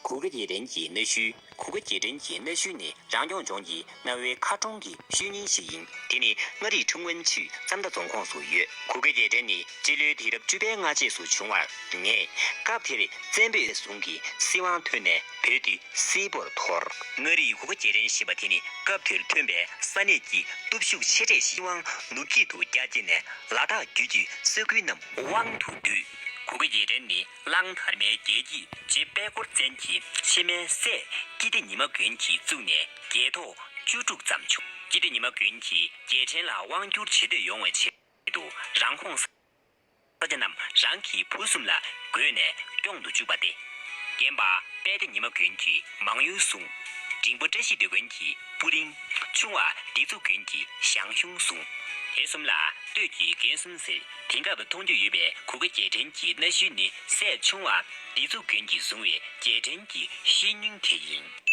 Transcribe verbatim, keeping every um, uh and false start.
གུ་གེ་རྒྱལ་ཕྲན་གྱི་གནའ་ཤུལ། གུ་གེ་རྒྱལ་ཕྲན་གྱི་གནའ་ཤུལ་ནི་རང་སྐྱོང་ལྗོངས་ཀྱི་རྔ་བའི་མཁར་གྲོང་གི་ཤུལ་རྙིང་ཞིག་ཡིན། དེ་ནི་མངའ་རིས་ཁྲུང་ཝེན་ཆུས་རྩ་མདའ་རྫོང་ཁོངས་སུ་ཡོད། གུ་གེ་རྒྱལ་ཕྲན་ནི་སྤྱི་ལོའི་དུས་རབས་བཅུ་པའི་སྔ་རྗེས་སུ་བྱུང་བར་ངེས། སྐབས་དེར་བཙན་པོའི་ཟུང་གིས་སྲིད་དབང་ཐོན་ནས་བོད་དུ་སིལ་བུར་དོར། མངའ་རིས་གུ་གེ་རྒྱལ་ཕྲན་ཞེས་པ་དེ་ནི་སྐབས་དེར་ཐོན་པའི་ས་གནས་ཀྱི་སྟོབས་ཤུགས་ཆེ་གྲས་ཤིག། སྲིད་དབང་ནུབ་རྒྱུད་དུ་རྒྱ་བསྐྱེད་ནས་ལ་དྭགས་བརྒྱུད་དེ་སོག་ཁུལ་རྣམས་དབང་དུ་བསྡུས། གུ་གེ་རྒྱལ་ཕྲན་ནི་གླང་དར་མའི་རྒྱལ་རྒྱུད་རྗེ་དཔལ་འཁོར་བཙན་གྱི་ཕྱི་མའི་སྲས་སྐྱིད་ལྡེ་ཉི་མ་མགོན་གྱིས་བཙུགས་ནས་རྒྱལ་ཐོག་བཅུ་དྲུག་ཙམ་བྱུང་། སྐྱིད་ལྡེ་ཉི་མ་མགོན་གྱིས་རྒྱལ་ཕྲན་ལ་དབང་བསྒྱུར་ཇེ་བདེ་ཡོང་བའི་ཆེད་དུ་རང་ཁོངས་ས་ཆ་རྣམས་རང་གི་བུ་གསུམ་ལ་བགོས་ནས་སྐྱོང་དུ་བཅུག་པ་སྟེ། རྒན་པ་དཔལ་ལྡེ་ཉི་མ་མགོན་གྱིས་མང་ཡུལ་བཟུང་། འབྲིང་པོ་བཀྲ་ཤིས་སྡེ་དགོན་གྱི་སྤུ་རིང་། ཆུང་བ་སྡེ་གཙུག་དགོན་གྱི་ཞང་ཞུང་བཟུང་། དེ་གསུམ་ལ་སྟོད་ཀྱི་རྒན་གསུམ་ཟེར། དེང་སྐབས་མཐོང་རྒྱུ་ཡོད་པའི་གུ་གེ་རྒྱལ་ཕྲན་གྱི་གནའ་ཤུལ་ནི་སྲས་ཆུང་བ་སྡེ་གཙུག་དགོན་གྱིས་བཟུང་བའི་རྒྱལ་ཕྲན་གྱི་གཞིས་རྙིང་དེ་ཡིན།